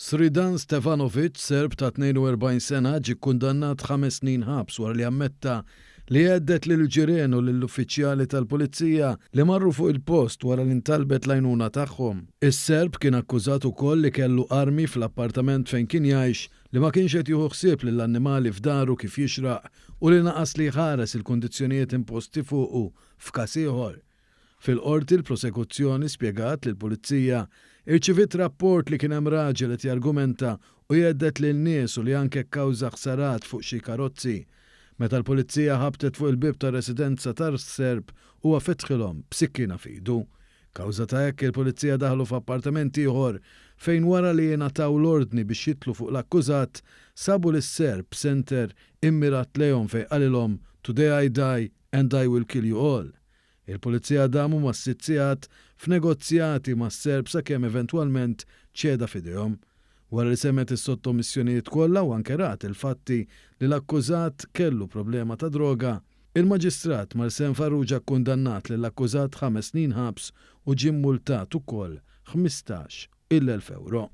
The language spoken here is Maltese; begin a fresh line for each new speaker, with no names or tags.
Sridan Stevanovic, Serb ta' 42 sena, ġie kkundannat ħames snin ħabs wara li ammetta li hedded lill-ġirien u lill-uffiċjali tal-pulizija li marru fuq il-post wara li ntalbet l-għajnuna tagħhom. Is-Serb kien akkużat ukoll li kellu armi fl-appartament fejn kien jgħix, li ma kienx qed jieħu ħsieb lill-annimali f'daru kif jixraq u li naqas li jħares il-kundizzjonijiet imposti fuqu f'każ ieħor. Fil-Qorti l-Prosekuzzjoni spjegat li l-Pulizija irċiviet rapport li kien hemm raġel qed jargumenta u jhedded lil nies u li anke kkawża ħsarat fuq xi karozzi. Meta l-Pulizija ħabtet fuq il-bieb tar-residenza tar-Serb huwa fetħilhom b'sikkina f'idu. Kawża ta' hekk il-Pulizija daħlu f'appartament ieħor fejn wara li ingħataw l-ordni biex jidħlu fuq l-akkużat sabu lis-Serb b'senter immirat lejhom fejn qalilhom Today I die and I will kill you all. Il-Pulizija damu mas-sitt sigħat f'negozjati mas-Serb sakemm eventwalment ċeda f'idejhom. Wara li semgħet is-sottomissjonijiet kollha u anke rat il-fatti li l-akkużat kellu problema ta' droga, il-Maġistrat Marsen Farrugia kkundannat lill-akkużat ħames snin ħabs u ġie mmultat ukoll 15-il elf ewro.